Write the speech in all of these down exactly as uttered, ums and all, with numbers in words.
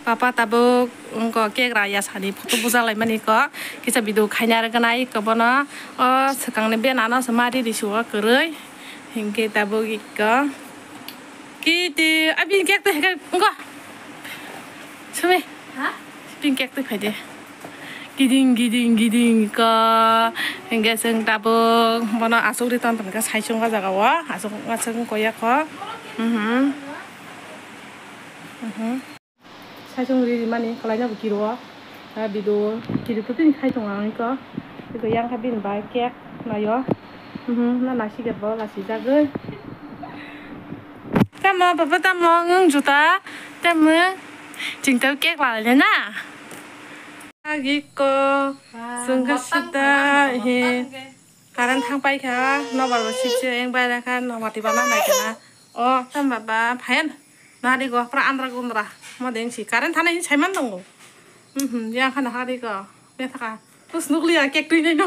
Papa tabuk wngkha cake raya sani photo bujak laimani kok kisa video khaina rwgwnai kok bono o swkangni benano se mari risuo kwrwi hinkhe tabuk ikko kiti abini cake twi hinkhe wngkha sumi ha bini cake twi phaidi giding giding giding kok hinkhe chwng tabuk bono aswk ri ton ton khe saichung o jaga o aswk aswk wngkha ya kok mhm. Saichung ri mani kwlaina bo kiro o. Video kiri to tini khai tongo ang iko. Iko yang kha bini bai cake naio. Mhm, na nasi ke bo lasi jagoi. Tamo papa tamo ngung juta. Tamo. Ching to cake la le na. Agi ko. Sungga sita he. Current thang pai kha, nobar bo sip se eng bai rakha, nobar tiba ma nai kha na. O, tam baba, phayan. Na di go, pra andra gundra. Mo deng si, current thana hin saiman tongo. Mhm, ya khana ha di go. Ya thaka. Tus nukli ya, cake twi nai no.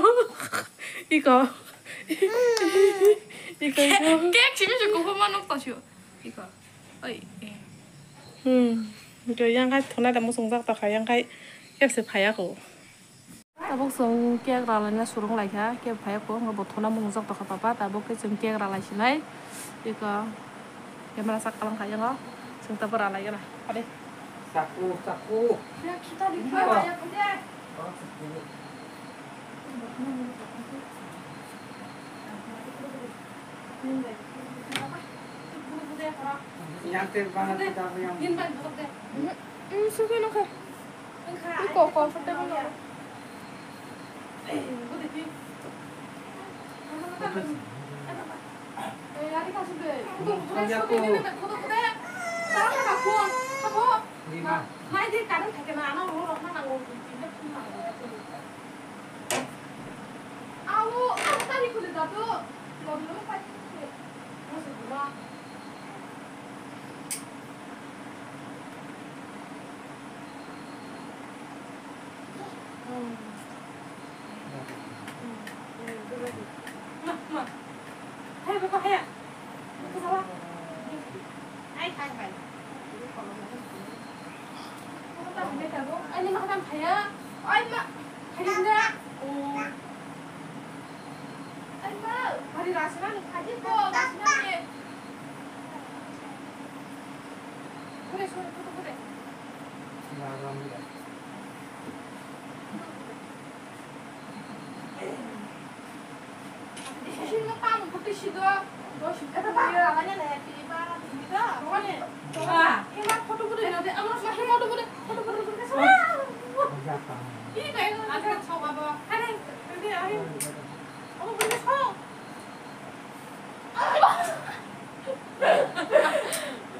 Iko. Iko, iko. Cake simi se kuhu manuk ta sio. Iko. Oi. Hmm. Iko yang kai thona da musung jak ta kha, yang kai kep se phaya ko. Tabuk chwng cake ralaina surung laikha, cake phaiya kho, wngkha bo thona mungjak tongkha papa, tabuk khe chwng cake ralai sinai. Eko camera sak kalang kha yango, chwng tabuk ralai gana. Ade. Chaku, chaku. Yang te bana kita yang. Hmm, hmm, suka nukha. Iko comfortable no.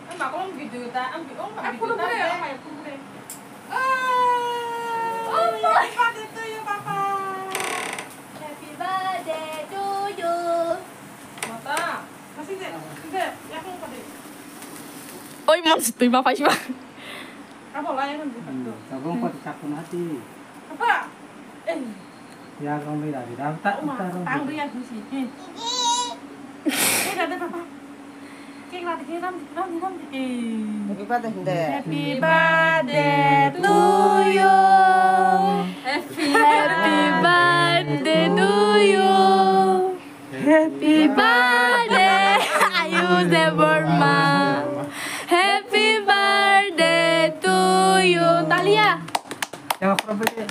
Ang bako ang video ta, ang bi-, ang Ay, video ta, kurkure, ay. Ang ay kurkure. Ah, oh my. Happy birthday to you, Papa. Happy birthday to you. Mata, masih deh, deh, ya aku lupa deh. Oi, mas, tu ma pai ba. Apa lah yang kan? Hmm, tabung pa tak pun hati. Apa? Eh. Ya, kong ri ra ri ra. Ta, ta, ro. Tang ri ya, si. Eh, ada apa? Cake la, cake ram, ram, ram, eh. Happy birthday, hindi. Happy birthday to you. Happy birthday to you. Happy birthday, Ayush Debbarma. Happy birthday to you. Talia. Yang aku rasa.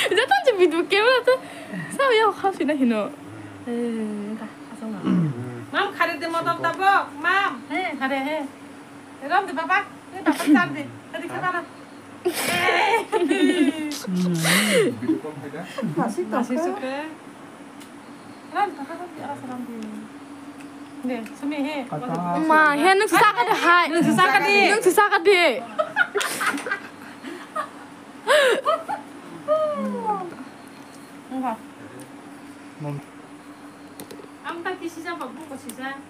Jatuh je video camera tu. Sao yang kau sini hino. Eh, entah, asal mana. Mam, kare de motor tabok, mam. Eh, kare he. Rom de baba, ni baba chan de. Tadi ke mana? Masih tak? Masih suka. Ram, tak ada di aras ram di. De, sumi he. Ma, he nung saka de hai. Nung saka de. Nung saka de. Enggak. Mom. Ang tak kisi sa pagbuko sisa.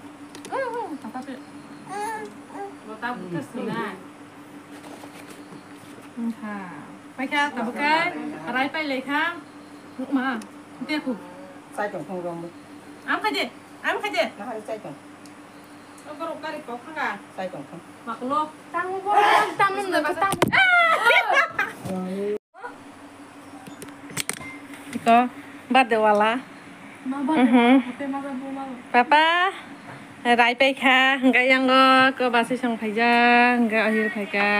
Tata pe. Lo tabuk ke sina. Engkha. Paikha tabuk kai. Rai pai lekha. Ma. Te ku. Sai tong thong rong. Am khaje. Am khaje. Na hai sai tong. Borok gari kok kha. Sai tong kha. Makno. Tamo bo, tamo no, tamo. Iko, birthday wala. Ma birthday Mhm. wala, happy mother bo ma. Papa, rai paikha, hingke yango ko basi song phaijak, hingke ahir phaikha.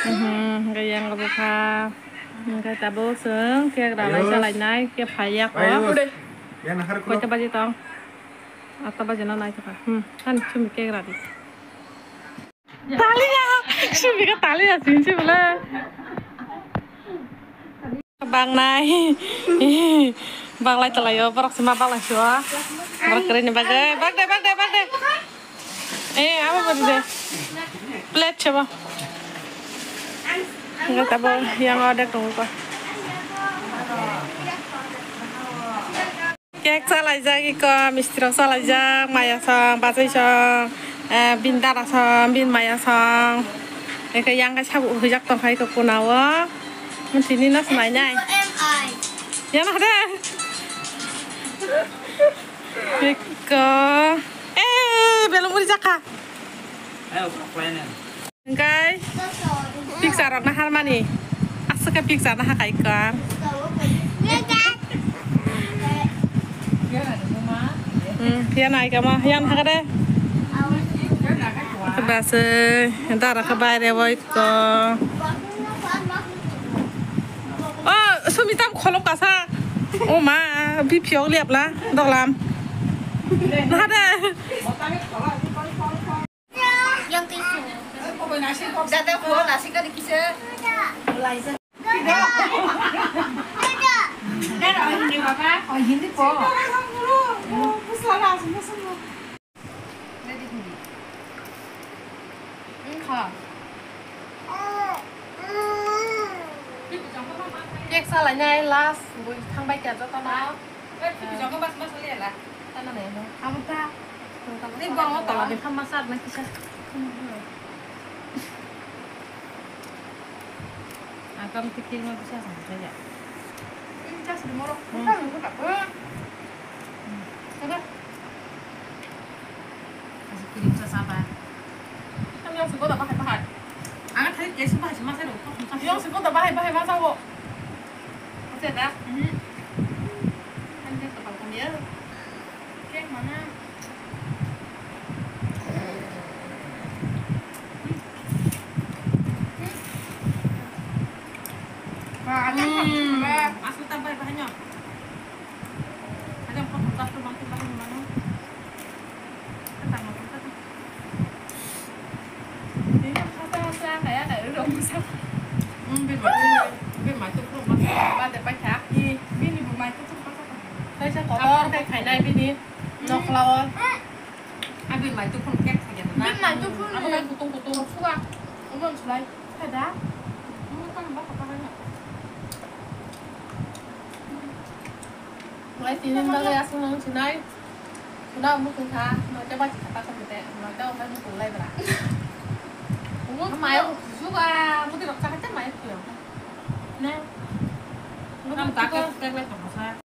Mhm, hingke yango bukha. Hingke tabuk chwng cake ralai Ayos. chalainai, ke phaiya ko. Ayos. Yan nakhar khulo. Koita baji tong? Atta baji no naitokha. Hmm, han chumi cake radi. Taliya, sumika taliya sinsi bole. Bangnai. Banglai talayo, borok sima banglai siwa. Borok kere ni bagwi. Bagde, bagde, bagde. Eh, abo bari de. Plate chabo. Enggak tabo yang ada tunggu pa. Cake salaijak iko, misti rok salaijak, maya song, bachai song, eh, bini dada song, bini maya song. Eke yang kai sabu huijak tongkha iko kuna o. Mantini no sinai nai. Yang no hade. Iko. Eh, belum uri jakha. Hingkai picture rok na harmani. Aswk khe picture na hakai kha. Hmm, ya nai kama, ya na hakade. Bas, eh, dara khe baire boi ko. Oh, Sumita kholop kasa. Oh ma, biphiok liapla, doglam. Na hade. Yang tingsu. Jata ko nasi ka dikise. Dara hindi baba. Oh, hindi po. Kha. Cake salainai last bui thangbai kya jotono. Oi, phi jong mas mas le la. Tana ne mo. Amo ta. Ni bang mo tola ni phama sar na kisa. Akam tikir mo kisa sa sa ya. Ini tas di moro. Hmm. Kan mo ka. Ada. Kasi kirim sa saba. Kan yang suko da bahai bahai. Ang thari kesi bahai sima sa ro. Yang suko da bahai bahai ma sa wo. Ase da? Mhm. Kan dia kapal kan dia. Oke, mana? Wah, ada kan? Masuk tambah bahannya. Ada empat belas tuh, makin banyak mana? Kaisa kotor khe khainai bini nokhla o. Abini mai tukhun khe khaigena na. Bini mai tukhun abo ni kutung kutung. Suga. Obo slai. Khaida. Obo tang ba khapai na. Lai tinin bagwi aswk nang sinai. Suna muchung kha, noita basi kha ta khamte, noita okhai muchung lai bra. Omo mayo kusuga, muti rok chakha te mayo kuyo. Ne. Tam ta khe tek lai tong sa.